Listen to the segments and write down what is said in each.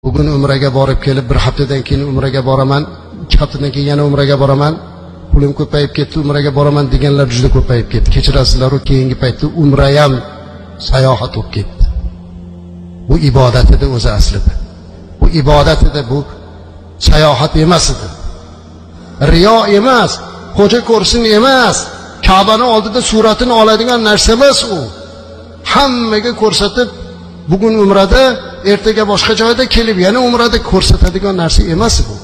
Bugun umraga borib kelib, bir haftadan keyin umraga boraman, 2 haftadan keyin yana umraga boraman, pulim ko'payib ketdi, umraga boraman deganlar juda ko'payib ketdi. Kechirasizlar, u keyingi paytda umra ham sayohat bo'lib ketdi. Bu ibodat edi o'zi aslida. Bu ibodat edi, bu sayohat emas edi. Riyo emas, xo'ja ko'rsin emas, Ka'bani oldida suratini oladigan narsa emas u. Hammaga ko'rsatib, bugun umrada, ertaga boshqa joyda kelib yana umrada ko'rsatadigan narsa emas bu.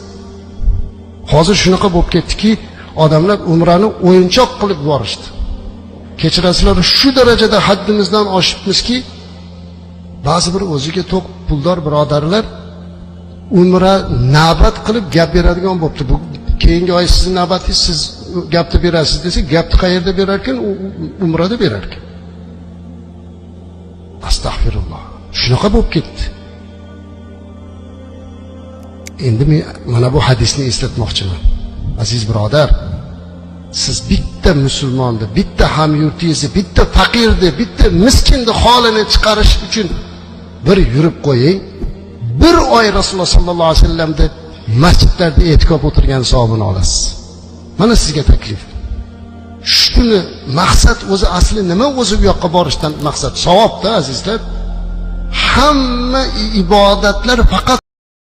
Hozir shunaqa bo'lib ketdiki, odamlar umrani o'yinchoq qilib yuborishdi. Kechirasizlar, shu darajada haddimizdan oshibmizki, ba'zi bir o'ziga to'q puldor birodarlar umra navbat qilib gap beradigan bo'libdi. Bu keyingi oy sizni navbatingiz, siz gapni berasiz desa, gapni qayerda berar ekan? U umrada berar ekan. Astag'firulloh. Shunaqa bo'lib ketdi. Endi men mana bu hadisni eslatmoqchiman. Aziz birodar, siz bitta musulmonni, bitta hamyurtingizni, bitta faqirni, bitta miskinni holini chiqarish uchun bir yurib qo'ying. Bir oy Rasululloh sallallohu alayhi vasallamda masjidlarda e'tikof o'tirgan savobini olasiz. Mana sizga taklif. Shuni maqsad o'zi asli nima, o'zi bu yoqqa borishdan maqsad savobda, azizlar. Hamma ibodatlar faqat